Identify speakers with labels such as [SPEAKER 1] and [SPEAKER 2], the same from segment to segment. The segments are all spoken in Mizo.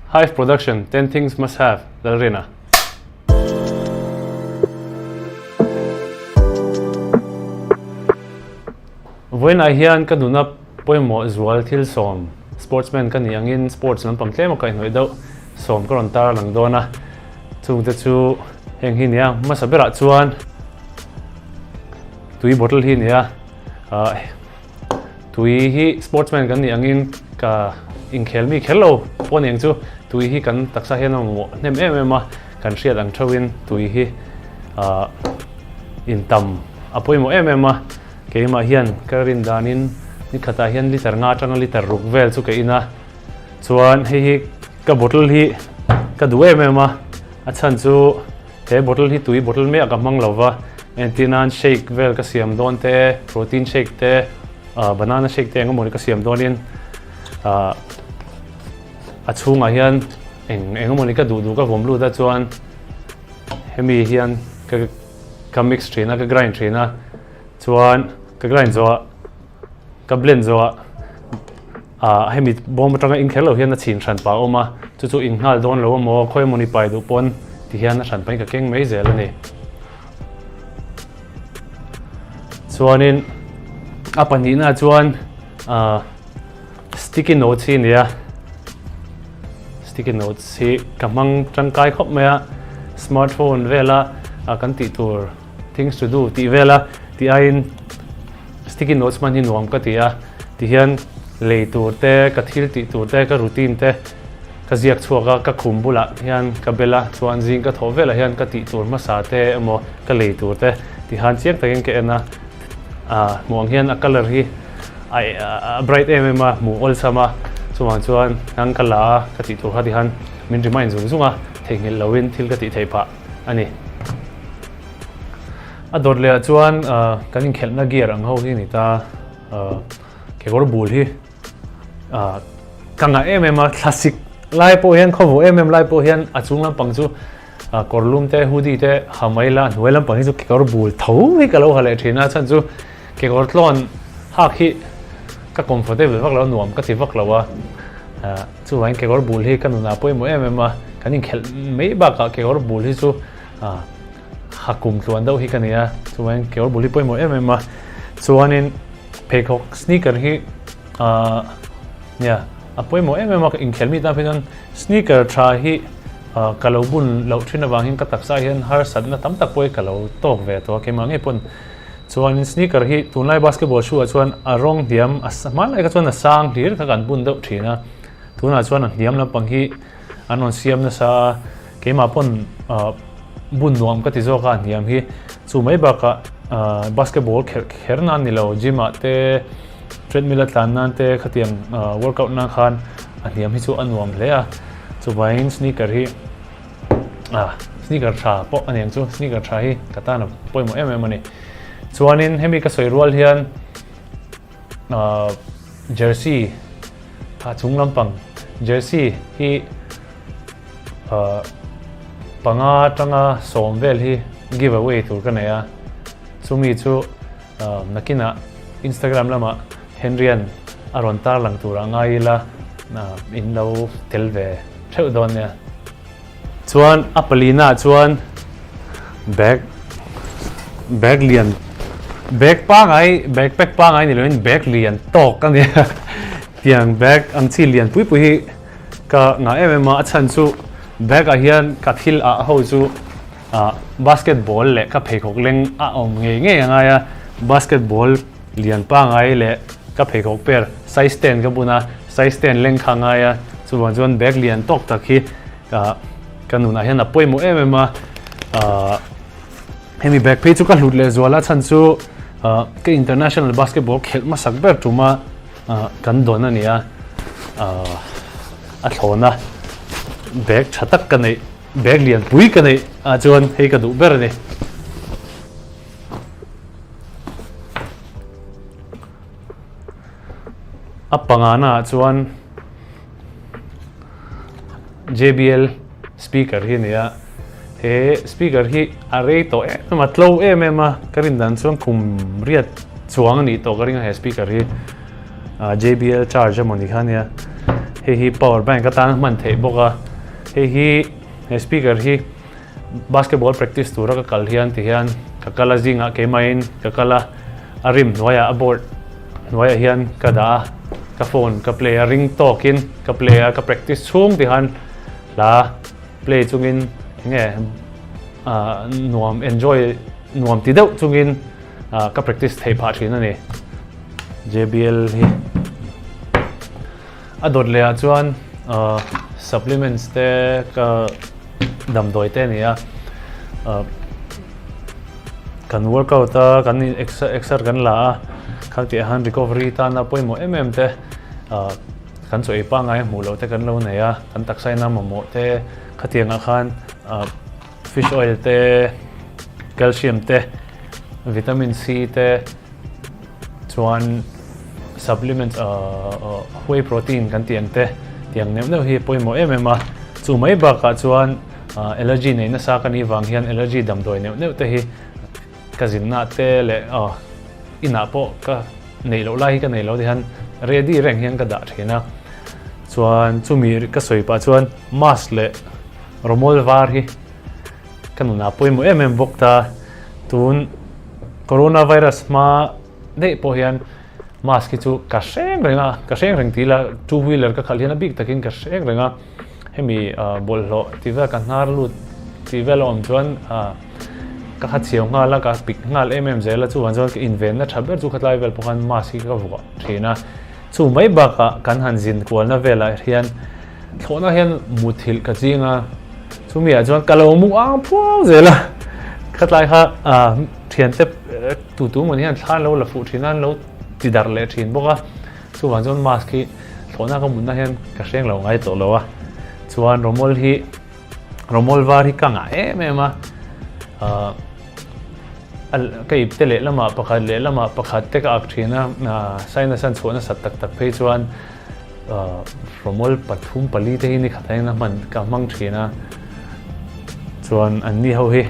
[SPEAKER 1] Hive Production, Ten Things Must Have, Lalrina. Vawiinah hian ka nuna pawimawh zual thil sawm, sportsman ka nih angin sports lampang tlem a kaihhnawih deuh sawm ka rawn tar lang dawn a, chungte chu heng hi nia hmasa berah chuan tui bottle hi nia ah tui hi sportsman kan nih angin ka inkhel mi kher lo pawh aniang chu tui hi kan taksa hian a mamawh hnem em em a kan hriat ang theuhin tui hi ah intam a pawimawh em em a keimah hian ka rin danin ni khatah hian liter nga atanga liter ruk vel chu ka in a chuan hei hi ka bottle hi ka duh em em a a chhan chu He bottle hi tui bottle mai ah ka hmang lo va, entir nan shake vel ka siam dawn te, protein shake te, banana shake te engemaw ni ka siam dawnin ah a chhungah hian eng engemaw ni ka duh duh ka vawm lut a chuan hemi hian ka ka mix thin a ka grind thin a chuan ka grind zawh ah Ka blend zawh ah hemi bawm atanga in kher lo hian a chhin hran pah a awm a, chu chu in nghal dawn lo emaw khawi emawni pai duh pawn ti hian a hran pahin ka keng mai zel a ni. Chuanin a pahnihna chuan ah sticky notes hi a ni a, sticky notes hi ka hmang tangkai khawp mai a, smartphone vela kan tih tur things to do tih vela tih aiin Sticky notes hman hi nuam ka ti a, tihian lei tur te, ka thil tih tur te, ka routine te ka ziak chhuak a, ka khum bulah hian ka bel a, chuan zing ka thawh velah hian ka tih tur hmasa te emaw ka lei tur te tihan chiang takin ka en a, ah hmuh ang hian a colour hi a bright em em a, hmuh awlsam a, chuvang chuan nang ka la a, ka tih tur kha tihan min remind zung zung a, theihnghilh loin thil ka tih theih phah a ni. A dawt leh ah chuan kan inkhelhna gear ang ho hi a ni ta, kekawr bul hi ka ngah em em a, thlasik lai pawh hian khawvawh em em lai pawh hian a chung lampang chu kawr lum te hoodie te ha mai la hnuai lampang hi chu kekawr bul tho hi ka lo ha leh thin a chhan chu kekawr tlawn hak hi ka comfortable vak lo a nuam ka ti vak lo a, chuvangin kekawr bul hi ka nunah pawimawh em em a, kan inkhelh mai bakah kekawr bul hi chu. Ha kum tluan deuh hi ka nei a, chuan kekawr bul hi pawimawh em em a, chuanin pheikhawk sneaker hi ahh nia a pawimawh em em a, inkhelh mi tan phei chuan sneaker tha hi ah ka lo bun loh thin avangin ka taksa hian harsatna tam tak pawh hi ka lo tawk ve tawh a keimah ngei pawn chuanin sneaker hi tunlai basketball shoe ah chuan a rawng hniam a hmanlai kha chuan a sang hlir kha kan bun deuh thin a, tunah chuan a hniam lampang hi an rawn siam nasa a. Keimah pawn bun nuam ka ti zawk a hniam hi chu mai bakah basketball kherh kher nan ni lo gym ah te treadmill a tlan nan te khatiang workout nan khan a hniam hi chu a nuam hle a chuvangin sneaker hi sneaker tha pawh a niang chu sneaker tha hi ka tan a pawimawh em em a ni chuanin hemi ka sawi rual hian jersey a chung lampang jersey hi panga atanga sawm vel hi give away tur ka nei a chumi chu nakinah Instagram lamah Henryan a rawn tar lang turah ngai ila in lo tel ve theuh dawn nia. Chuan a palina ah chuan bag bag lian bag pangai bag pack pangai ni loin bag lian tawk a nia tiang bag ang chi lian pui pui hi ka ngah em em a a chhan chu bag ah hian ka thil ah ho chu ah basketball leh ka pheikhawk leng a awm ngei ngei a ngai a basketball lian pangai leh ka pheikhawk per size ten ka bun a size ten leng kha a ngai a chuvang chuan bag lian tawk tak hi ah ka nunah hian a pawimawh em em a ah hemi bag phei chu ka hlut leh zual a chhan chu ah ka international basketball khelh hmasak ber tuma ah kan dawn a ni a ah a thlawna bag tha tak ka neih bag lian pui ka neih ah chuan hei ka duh ber a ni. A pangana ah chuan JBL speaker hi a ni a, he speaker hi a rei tawh em em a, tlo em em a, ka rin dan chuan kum riat chuang a nih tawh ka ring a he speaker hi, JBL charge emaw ni kha a nia. Hei hi power bank atan a hman theih bawk a, hei hi he speaker hi basketball practice tura ka kal hian ti hian ka kal a zingah keimahin ka kal a, a rim hnuaiah a board hnuaiah hian ka dah a, ka phone ka play a ring tawkin ka play a ka practice chhung ti khan hla play chungin enge ah nuam enjoy nuam ti deuh chungin ah ka practice theih phah thin a ni. JBL hi a dawt leh ah chuan ah supplements te ka damdawi te a ni a ah kan workout a kan in exer kan la a khang tih ah khan recovery tana pawimawh em em te ah kan chaw ei pangngai a hmuh loh te kan lo nei a kan taksa ina mamawh te khatiang ah khan ah fish oil te calcium te vitamin C te. Chuan supplements whey protein kan tih ang te tiang neuh neuh hi a pawimawh em em a. Chu mai bakah chuan allergy nei nasa ka nih vang hian allergy damdawi neuh neuh te hi ka zinna te leh inah pawh ka neih loh lai hi ka nei lo ti hian ready reng hian ka dah thin a. Chuan chumi ka sawi pah chuan mask leh rawmawl var hi Ka nunah pawimawh em em bawk ta. Tun coronavirus hma daih pawh hian mask hi chu ka hreng reng a, ka hreng reng tih ila two wheeler ka khalh hian a bik takin ka hreng reng a. Hemi bawlhhlawh tih vel ka hnar lut tih vel a awm chuan ka kha chhiau nghal a, ka pik nghal em em zel a. Chuvang chuan ka invenna tha ber chu khatlai vel pawh khan mask hi ka vuah thin a. Chu mai bakah kan han zin kualna velah hian Thlawhna hian muthilh ka ching a, chumi ah chuan ka lo mu ang phuau zel a, khatlai kha thiante tu tu maw hian thla an lo la fuh thin a, an lo ti darh leh thin bawk a, chuvang chuan mask hi thlawhna ka mutna hian ka hreng lo ngai tawh lo a, chuan rawmawl hi rawmawl var hi ka ngah em em a, ka ipte lehlamah pakhat lehlamah pakhat te ka ak thin a, sinus an chhuah nasat tak tak phei chuan. Rawmawl pathum pali te hi ni khat hian a hman ka hmang thin a, chuan an ni ho hi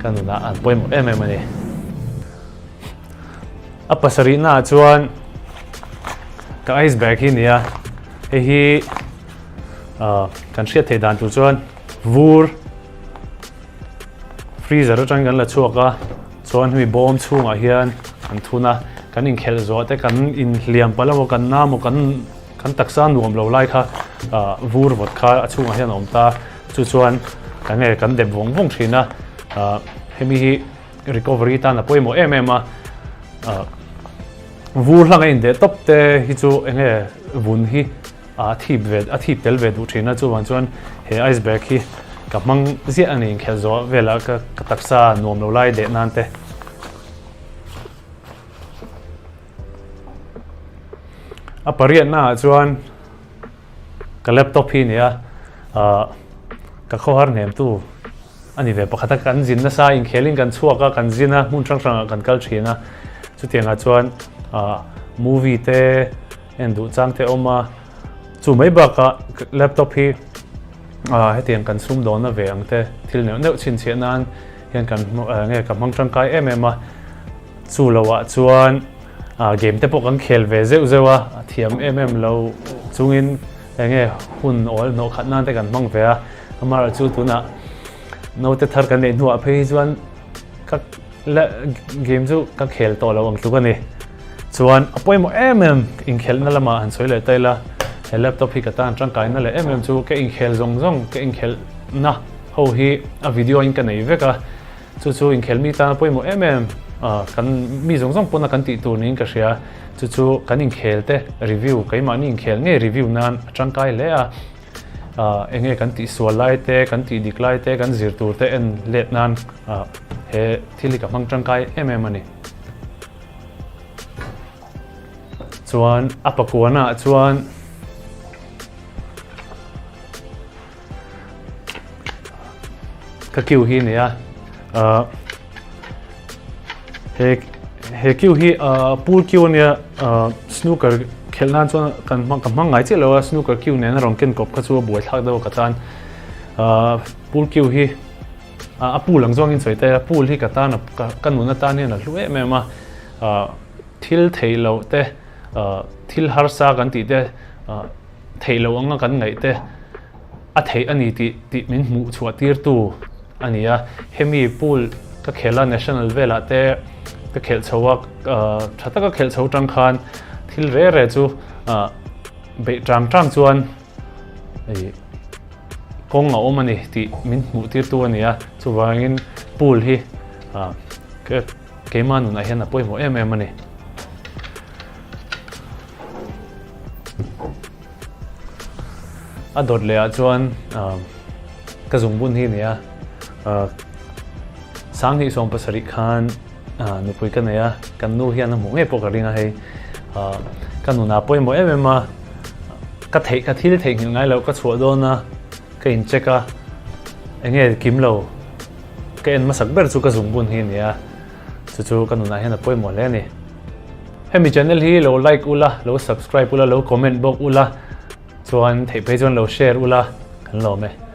[SPEAKER 1] ka nunah an pawimawh em em a ni. A pasarih naah chuan ka ice bag hi a ni a, hei hi kan hriat theih dan tur chuan vur freezer atangin kan la chhuak a, chuan hemi bawm chhungah hian kan thun a, kan inkhelh zawh te kan inhliam palh emaw kan na emaw kan kan taksa nuam lo lai kha ah vur vawt kha a chhungah hian a awm ta, chu chuan kan nge kan dep vawng vawng thin a, ah hemi hi recovery tan a pawimawh em em a, ah vur hlang a indeh tawp te hi chu eng nge vun hi. A thip ve a thip tel ve duh thin a chuvang chuan he ice bag hi ka hmang ziah a ni inkhelh zawh velah ka ka taksa nuam lo lai deh nan te. A pariatna ah chuan ka laptop hi a ni a ah ka khawhar hnem tu a ni ve pakhat a kan zin nasa inkhelh in kan chhuak a kan zin a hmun hrang hrang ah kan kal thin a chutiang ah chuan ah movie te En duh chang te awm a, chu mai bakah laptop hi hetiang kan sumdawnna ve ang te thil neuh neuh chhinchhiah nan hian kan nge ka hmang tangkai em em a, chu loah chuan game te pawh kan khel ve zeuh zeuh a, a thiam em em lo chungin enge hun awl hnawh khat nan te kan hmang ve a, amaherawhchu tunah naute thar kan neih hnuah phei hi chuan ka game chu ka khel tawh lo ang tluk a ni. Chuan a pawimawh em em inkhelhna lamah han sawi leh ta ila, he laptop hi ka tan tangkaina leh em em chu ka inkhel zawng zawng ka inkhelhna ho hi a video in ka nei vek a, chu chu inkhel mi tan a pawimawh em em kan mi zawng zawng pawna kan tih tur niin ka hria, chu chu kan inkhel te review keimahni inkhel ngei review nan a tangkai hle a. Eng nge kan tih sual lai te, kan tih dik lai te, kan zir tur te en let nan he thil hi ka hmang tangkai em em a ni. Chuan a pakuana ah chuan ka kiu hi a ni a, he he kiu hi pool kiu a nia snooker khelh nan chuan kan hmang ka hmang ngai chiah lo a snooker kiu nen a rawn ken kawp kha chu a buai thlak deuh a ka tan pool kiu hi a pool ang zawngin sawi ta ila pool hi ka tan a ka nun atan hian a hlu em em a thil theih loh te thil harsa kan tih te. theih loh anga kan ngaih te a theih a ni tih tih min hmuh chhuah tirtu a ni a. Hemi pool ka khelh a national velah te ka khelh chho a tha taka khelh chho tang khan thil re re chu beih tang tang chuan ih kawng a awm a ni tih min hmuh tirtu a ni a. Chuvangin pool hi keimah nunah hian a pawimawh em em a ni. A dawt leh ah chuan ka zungbun hi a ni a, Sanghnih 70 khan nupui ka nei a, kan nu hian a hmuh ngei pawh ka ring a hei, ka nunah pawimawh em em a, ka theih ka thil theihnghilh ngai loh ka chhuah dawn a, ka in check a, eng nge kim lo ka en hmasak ber chu ka zungbun hi a ni a, chu chu ka nunah hian a pawimawh hle a ni. Hemi channel hi lo like ula, lo subscribe ula, lo comment bawk ula, chuan theih phei chuan lo share ula, kan lawm e.